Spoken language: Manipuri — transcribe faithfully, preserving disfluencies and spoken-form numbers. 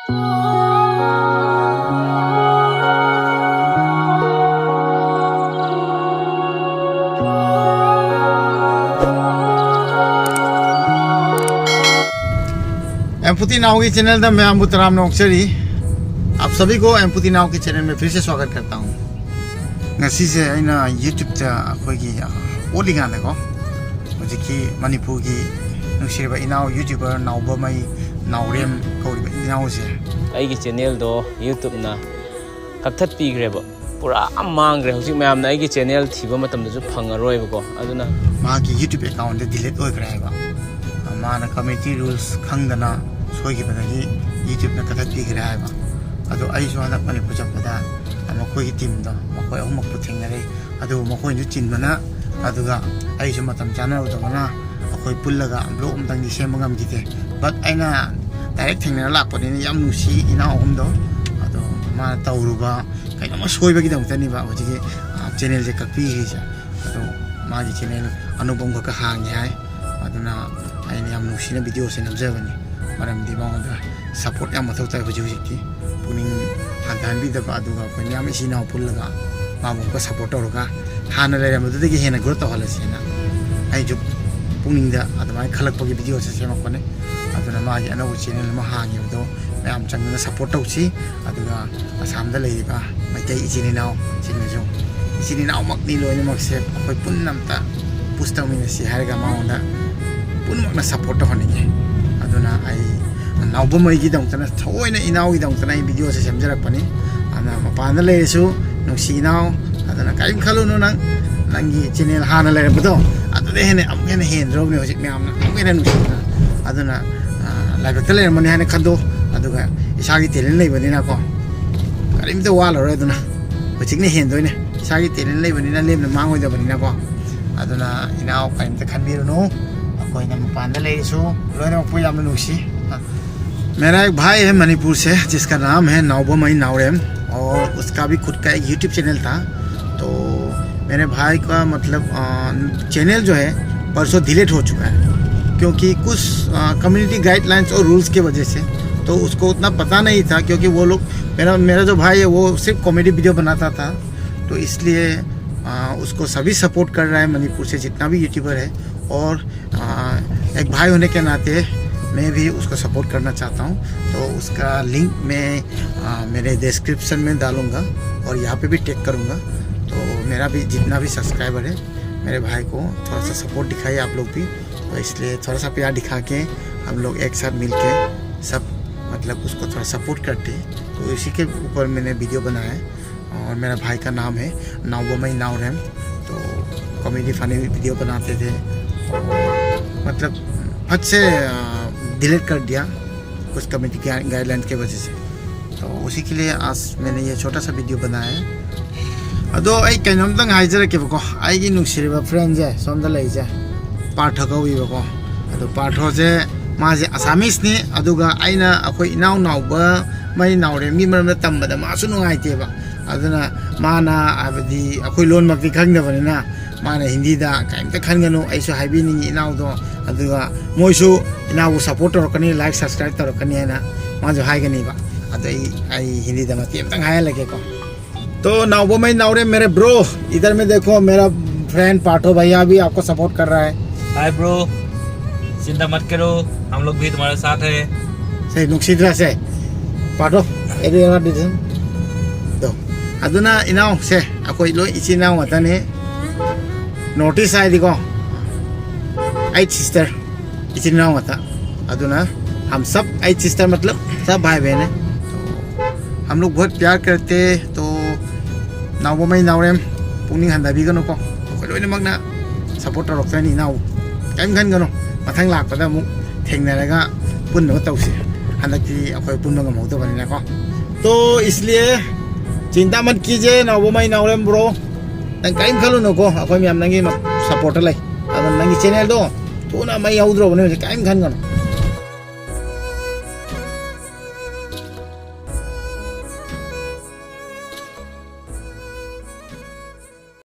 एमपुती नाव की चैनल दा मैं अम्बु तराम नोक्चरी। आप सभी को एमपुती नाव की चैनल में फिर से स्वागत करता हूँ। ꯉꯁꯤꯁꯦ ꯑꯩꯅ YouTube ꯑꯩꯈꯣꯏꯒꯤ ꯑꯣꯠꯂꯤꯀꯥꯟꯗꯀꯣ, ꯍꯧꯖꯤꯛꯀꯤ ꯃꯅꯤꯄꯨꯔꯒꯤ ꯅꯨꯡꯁꯤꯔꯕ ꯏꯅꯥꯎ YouTuber ꯅꯥꯎꯕꯃꯩ ꯅꯥꯎꯔꯦꯝ ꯀꯧꯔꯤꯕ ꯏꯅꯥꯎꯁꯦ ꯑꯩꯒꯤ ꯆꯦꯅꯦꯜꯗꯣ YouTubeꯅ ꯀꯛꯊꯠꯄꯤꯈ꯭ꯔꯦꯕ꯫ ꯄꯨꯔꯥ ꯃꯥꯡꯈ꯭ꯔꯦ꯫ ꯍꯧꯖꯤꯛ ꯃꯌꯥꯝꯅ ꯑꯩꯒꯤ ꯆꯦꯅꯦꯜ ꯊꯤꯕ ꯃꯇꯝꯗꯁꯨ ꯐꯪꯉꯔꯣꯏꯕꯀꯣ꯫ ꯑꯗꯨꯅ ꯃꯥꯒꯤ YouTube accountꯗ delete ꯑꯣꯏꯈ꯭ꯔꯦ ꯍꯥꯏꯕ꯫ ꯃꯥꯅ community rules ꯈꯪꯗꯅ ꯁꯣꯏꯈꯤꯕꯗꯒꯤ YouTubeꯅ ꯀꯛꯊꯠꯄꯤꯈ꯭ꯔꯦ ꯍꯥꯏꯕ꯫ ꯑꯗꯣ ꯑꯩꯁꯨ ꯍꯟꯗꯛ ꯃꯅꯤꯄꯨꯔ ꯆꯠꯄꯗ ꯃꯈꯣꯏꯒꯤ teamꯗꯣ, ꯃꯈꯣꯏ ꯑꯍꯨꯝꯃꯛꯄꯨ ꯊꯦꯡꯅꯔꯦ꯫ ꯑꯗꯨꯕꯨ ꯃꯈꯣꯏꯅꯁꯨ ꯆꯤꯟꯕꯅ, ꯑꯗꯨꯒ ꯑꯩꯁꯨ ꯃꯇꯝ ꯆꯥꯅꯔꯨꯗꯕꯅ ꯑꯩꯈꯣꯏ ꯄꯨꯜꯂꯒ vlog ꯑꯝꯇꯪꯗꯤ ꯁꯦꯝꯕ ꯉꯝꯈꯤꯗꯦ꯫ But ꯑꯩꯅ direct ꯊꯦꯡꯅꯔ ꯂꯥꯛꯄꯅꯤꯅ ꯌꯥꯝ ꯅꯨꯡꯁꯤ ꯏꯅꯥꯎ ꯑꯍꯨꯝꯗꯣ꯫ ꯑꯗꯣ ꯃꯥꯅ ꯇꯧꯔꯨꯕ ꯀꯩꯅꯣꯝꯃ ꯁꯣꯏꯕꯒꯤꯗꯃꯛꯇꯅꯦꯕ ꯍꯧꯖꯤꯛꯀꯤ, ꯑ, channelꯁꯦ ꯀꯛꯄꯤꯈ꯭ꯔꯤꯁꯦ꯫ ꯑꯗꯣ ꯃꯥꯒꯤ channel ꯑꯅꯧꯕ ꯑꯃꯈꯛꯀ ꯍꯥꯡꯉꯦ ꯍꯥꯏ꯫ ꯑꯗꯨꯅ ꯑꯩꯅ ꯌꯥꯝ ꯅꯨꯡꯁꯤꯅ videoꯁꯦ ꯅꯝꯖꯕꯅꯤ꯫ ꯃꯔꯝꯗꯤ ꯃꯉꯣꯟꯗ support ꯌꯥꯝ ꯃꯊꯧ ꯇꯥꯏ ꯍꯧꯖꯤꯛ ꯍꯧꯖꯤꯛꯇꯤ꯫ ꯄꯨꯛꯅꯤꯡ ꯍꯟꯊꯍꯟꯕꯤꯗꯕ, ꯑꯗꯨꯒ ꯑꯩꯈꯣꯏ ꯃꯌꯥꯝ ꯏꯆꯤꯟ ꯏꯅꯥꯎ ꯄꯨꯜꯂꯒ ꯃꯥꯕꯨ ꯑꯃꯨꯛꯀ support ꯇꯧꯔꯒ ꯍꯥꯟꯅ ꯂꯩꯔꯝꯕꯗꯨꯗꯒꯤ ꯍꯦꯟꯅ grow ꯇꯧꯍꯜꯂꯁꯦꯅ ꯑꯩꯁꯨ ꯄꯨꯛꯅꯤꯡꯗ ꯑꯗꯨꯃꯥꯏꯅ ꯈꯜꯂꯛꯄꯒꯤ videoꯁꯦ ꯁꯦꯝꯃꯛꯄꯅꯦ꯫ ꯑꯗꯨꯅ ꯃꯥꯒꯤ ꯑꯅꯧꯕ channel ꯑꯃ ꯍꯥꯡꯉꯤꯕꯗꯣ ꯃꯌꯥꯝ ꯆꯪꯗꯨꯅ support ꯇꯧꯁꯤ꯫ ꯑꯗꯨꯒ ꯑꯁꯥꯝꯗ ꯂꯩꯔꯤꯕ ꯃꯩꯇꯩ ꯏꯆꯤꯟ ꯏꯅꯥꯎꯁꯤꯡꯅꯁꯨ, ꯏꯆꯤꯟ ꯏꯅꯥꯎꯃꯛꯅꯤ ꯂꯣꯏꯅꯃꯛꯁꯦ, ꯑꯩꯈꯣꯏ ꯄꯨꯟꯅ ꯑꯝꯇ push ꯇꯧꯃꯤꯟꯅꯁꯤ ꯍꯥꯏꯔꯒ ꯃꯉꯣꯟꯗ ꯄꯨꯝꯅꯃꯛꯅ support ꯇꯧꯍꯟꯅꯤꯡꯉꯤ꯫ ꯑꯗꯨꯅ ꯑꯩ ꯅꯥꯎꯕꯃꯩꯒꯤꯗꯃꯛꯇꯅ, ꯊꯑꯣꯏꯅ ꯏꯅꯥꯎꯒꯤꯗꯃꯛꯇꯅ ꯑꯩ videoꯁꯦ ꯁꯦꯝꯖꯔꯛꯄꯅꯤ꯫ ꯑꯗꯨꯅ ꯃꯄꯥꯟꯗ ꯂꯩꯔꯁꯨ ꯅꯨꯡꯁꯤ ꯏꯅꯥꯎ, ꯑꯗꯨꯅ ꯀꯔꯤꯝ ꯈꯜꯂꯨꯅꯨ꯫ ꯅꯪ, ꯅꯪꯒꯤ channel ꯍꯥꯟꯅ ꯂꯩꯔꯝꯕꯗꯣ, ꯑꯗꯨꯗ ꯍꯦꯟꯅ ꯑꯃꯨꯛ ꯍꯦꯟꯅ ꯍꯦꯟꯗ꯭ꯔꯣꯕꯅꯦ ꯍꯧꯖꯤꯛ ꯃꯌꯥꯝꯅ ꯑꯃꯨꯛ ꯍꯦꯟꯅ ꯅꯨꯡꯁꯤꯗꯅ꯫ ꯑꯗꯨꯅ, ꯑ, ꯂꯥꯏꯕꯛꯇ ꯂꯩꯔꯝꯃꯅꯤ ꯍꯥꯏꯅ ꯈꯟꯗꯣꯛ꯫ ꯑꯗꯨꯒ ꯏꯁꯥꯒꯤ talent ꯂꯩꯕꯅꯤꯅꯀꯣ, ꯀꯔꯤꯝꯇ ꯋꯥꯠꯂꯔꯣꯏ꯫ ꯑꯗꯨꯅ ꯍꯧꯖꯤꯛꯅ ꯍꯦꯟꯗꯣꯏꯅꯦ꯫ ꯏꯁꯥꯒꯤ talent ꯂꯩꯕꯅꯤꯅ ꯂꯦꯝꯅ ꯃꯥꯡꯉꯣꯏꯗꯕꯅꯤꯅꯀꯣ꯫ ꯑꯗꯨꯅ ꯏꯅꯥꯎ ꯀꯔꯤꯝꯇ ꯈꯟꯕꯤꯔꯨꯅꯨ, ꯑꯩꯈꯣꯏꯅ ꯃꯄꯥꯟꯗ ꯂꯩꯔꯁꯨ ꯂꯣꯏꯅꯃꯛꯄꯨ ꯌꯥꯝꯅ ꯅꯨꯡꯁꯤ꯫ मेरा एक भाई है मणिपुर से, जिसका नाम है नाउबमई नावरेम, और उसका भी खुद का एक YouTube चैनल था। तो मेरे भाई का, मतलब, अ, चैनल जो है, परसों डिलीट हो चुका है, क्योंकि कुछ, अ, कम्युनिटी गाइडलाइंस और रूल्स की वजह से तो उसको उतना पता नहीं था, क्योंकि वो लोग, मेरा मेरा जो भाई है, वो सिर्फ कॉमेडी वीडियो बनाता था। तो इसलिए आ, उसको सभी सपोर्ट कर रहा है, मणिपुर से जितना भी यूट्यूबर है। और आ, एक भाई होने के नाते मैं भी उसको सपोर्ट करना चाहता हूँ। तो उसका लिंक मैं आ, मेरे डिस्क्रिप्शन में डालूँगा और यहाँ पे भी टैग करूँगा। तो मेरा भी जितना भी सब्सक्राइबर है, मेरे भाई को थोड़ा सा सपोर्ट दिखाइए आप लोग भी। तो इसलिए थोड़ा सा प्यार दिखा के हम लोग एक साथ मिल के सब, मतलब, उसको थोड़ा सपोर्ट करते हैं। तो इसी के ऊपर मैंने वीडियो बनाया है। और मेरा भाई का नाम है नावबोमई नावरेम। तो कॉमेडी फनी वीडियो बनाते थे। और, मतलब, फट से डिलीट कर दिया कुछ कम्युनिटी गाइडलाइंस की वजह से। तो उसी के लिए आज मैंने ये छोटा सा वीडियो बनाया है꯫ ꯑꯗꯣ ꯑꯩ ꯀꯩꯅꯣꯝꯇꯪ ꯍꯥꯏꯖꯔꯛꯀꯦꯕꯀꯣ꯫ ꯑꯩꯒꯤ ꯅꯨꯡꯁꯤꯔꯕ ꯐ꯭ꯔꯦꯟꯁꯦ, ꯁꯣꯝꯗ ꯂꯩꯁꯦ, ꯄꯥꯔꯊ ꯀꯧꯏꯕꯀꯣ꯫ ꯑꯗꯣ ꯄꯥꯔꯊꯁꯦ, ꯃꯥꯁꯦ ꯑꯁꯥꯃꯤꯁꯅꯤ꯫ ꯑꯗꯨꯒ ꯑꯩꯅ ꯑꯩꯈꯣꯏ ꯏꯅꯥꯎ ꯅꯥꯎꯕ ꯃꯩ ꯅꯥꯎꯔꯦꯝꯒꯤ ꯃꯔꯝꯗ ꯇꯝꯕꯗ ꯃꯥꯁꯨ ꯅꯨꯡꯉꯥꯏꯇꯦꯕ꯫ ꯑꯗꯨꯅ ꯃꯥꯅ, ꯍꯥꯏꯕꯗꯤ, ꯑꯩꯈꯣꯏ ꯂꯣꯟꯃꯛꯇꯤ ꯈꯪꯗꯕꯅꯤꯅ, ꯃꯥꯅ ꯍꯤꯟꯗꯤꯗ ꯀꯔꯤꯝꯇ ꯈꯟꯒꯅꯨ, ꯑꯩꯁꯨ ꯍꯥꯏꯕꯤꯅꯤꯡꯉꯤ ꯏꯅꯥꯎꯗꯣ꯫ ꯑꯗꯨꯒ ꯃꯣꯏꯁꯨ ꯏꯅꯥꯎꯕꯨ ꯁꯞꯄꯣꯔꯠ ꯇꯧꯔꯛꯀꯅꯤ, ꯂꯥꯏꯛ ꯁꯕꯁꯀ꯭ꯔꯥꯏꯕ ꯇꯧꯔꯛꯀꯅꯤ ꯍꯥꯏꯅ ꯃꯥꯁꯨ ꯍꯥꯏꯒꯅꯤꯕ꯫ ꯑꯗꯣ ꯑꯩ, ꯑꯩ ꯍꯤꯟꯗꯤꯗ ꯃꯇꯦꯛ ꯑꯃꯇꯪ ꯍꯥꯏꯍꯜꯂꯒꯦꯀꯣ꯫ तो नावबोमई नावरेम मेरे ब्रो, इधर में देखो, मेरा फ्रेंड पाठो भैया भी आपको सपोर्ट कर रहा है। हाय ब्रो, चिंता मत करो, हम लोग भी तुम्हारे साथ हैं। ꯁꯦ, ꯅꯨꯡꯁꯤꯗ꯭ꯔꯥ ꯁꯦ? ꯄꯥꯊꯣ, ꯑꯦꯔꯤꯌꯥ ꯗꯤꯖꯟ꯫ ꯑꯗꯣ, ꯑꯗꯨꯅ ꯏꯅꯥꯎꯁꯦ, ꯑꯩꯈꯣꯏ ꯂꯣꯏ ꯏꯆꯤꯟ ꯏꯅꯥꯎ ꯉꯥꯛꯇꯅꯤ꯫ ꯅꯣꯔꯠ ꯏꯁ ꯍꯥꯏꯗꯤꯀꯣ, ꯑꯩꯠ ꯁꯤꯁꯇꯔ, ꯏꯆꯤꯟ ꯏꯅꯥꯎ ꯉꯥꯛꯇ꯫ ꯑꯗꯨꯅ हम सब एट सिस्टर, मतलब सब भाई बहन है। तो हम लोग बहुत प्यार करते हैं। तो ꯅꯥꯎꯕꯃꯩ ꯅꯥꯎꯔꯦꯝ, ꯄꯨꯛꯅꯤꯡ ꯍꯟꯊꯕꯤꯒꯅꯨꯀꯣ꯫ ꯑꯩꯈꯣꯏ ꯂꯣꯏꯅꯃꯛꯅ ꯁꯞꯄꯣꯔꯠ ꯇꯧꯔꯛꯇꯣꯏꯅꯤ ꯏꯅꯥꯎ꯫ ꯀꯔꯤꯝ ꯈꯟꯒꯅꯨ꯫ ꯃꯊꯪ ꯂꯥꯛꯄꯗ ꯑꯃꯨꯛ ꯊꯦꯡꯅꯔꯒ ꯄꯨꯟꯅꯕ ꯇꯧꯁꯤ꯫ ꯍꯟꯗꯛꯇꯤ ꯑꯩꯈꯣꯏ ꯄꯨꯟꯕ ꯉꯝꯍꯧꯗꯕꯅꯤꯅꯀꯣ꯫ तो इसलिए चिंता मत कीजिए, ꯅꯥꯎꯕꯃꯩ ꯅꯥꯎꯔꯦꯝ ꯕ꯭ꯔꯣ꯫ ꯅꯪ ꯀꯔꯤꯝ ꯈꯜꯂꯨꯅꯨꯀꯣ, ꯑꯩꯈꯣꯏ ꯃꯌꯥꯝ ꯅꯪꯒꯤ ꯁꯞꯄꯣꯔꯠꯇ ꯂꯩ꯫ ꯑꯗꯨ ꯅꯪꯒꯤ ꯆꯦꯅꯦꯜꯗꯣ ꯊꯨꯅ ꯃꯩ ꯍꯧꯗ꯭ꯔꯕꯅꯦ ꯍꯧꯖꯤꯛ, ꯀꯔꯤꯝ ꯈꯟꯒꯅꯨ꯫